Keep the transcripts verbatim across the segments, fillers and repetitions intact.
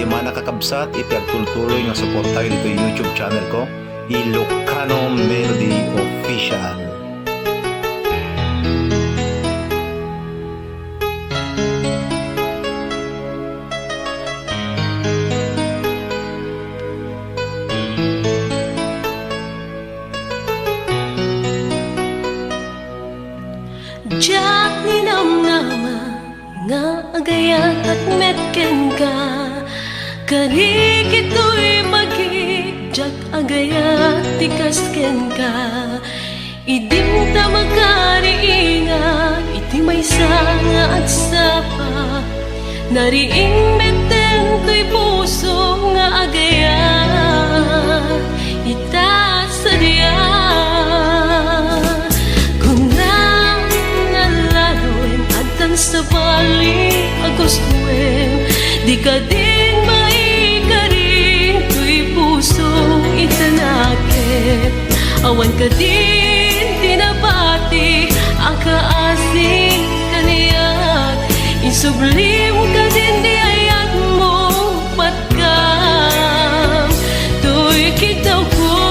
Diak nakakabsat iti agtultuloy nga suportayo ditoy YouTube channel ko, Ilocano Melody Official. Diak ninamnama nga agayat met kenka. Kari kitoy bagik, diak agayat ti kas kenka. Idim ta makariinga iti maysa nga agsapa. Nariing metten toy puso nga agayat ita sadiak. Kunam, nalaloen, addan sabali a gustoem. Dika din maikari toy puso ita nakem. Awan kadin ti nabati a kaasi kaniak. Insublim kadin ti ayatmo, patgam toy kidawko.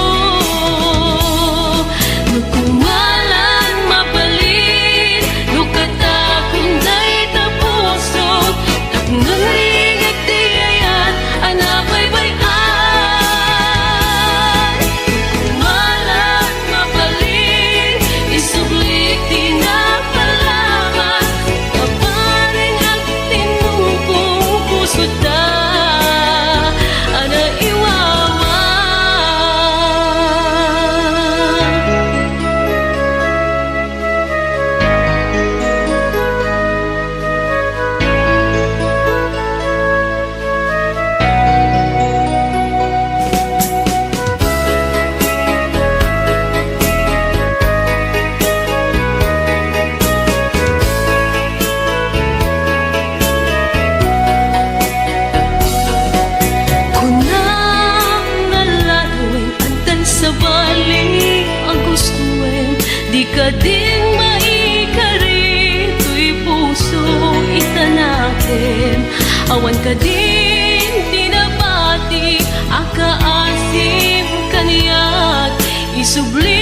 No kumalan mabalin, lukatakon dayta puso, tapno rigat ti ayat a nabaybay-an. Kumalan mabalin, isublik ti napalaman, kaparing agtinumpong pusoda a naiwawa. Kunam, nalaloen, addan sabali a gustoem. Dika din maikari toy puso ita nakem. Awan kadin ti nabati a kaasim kaniak. Isubli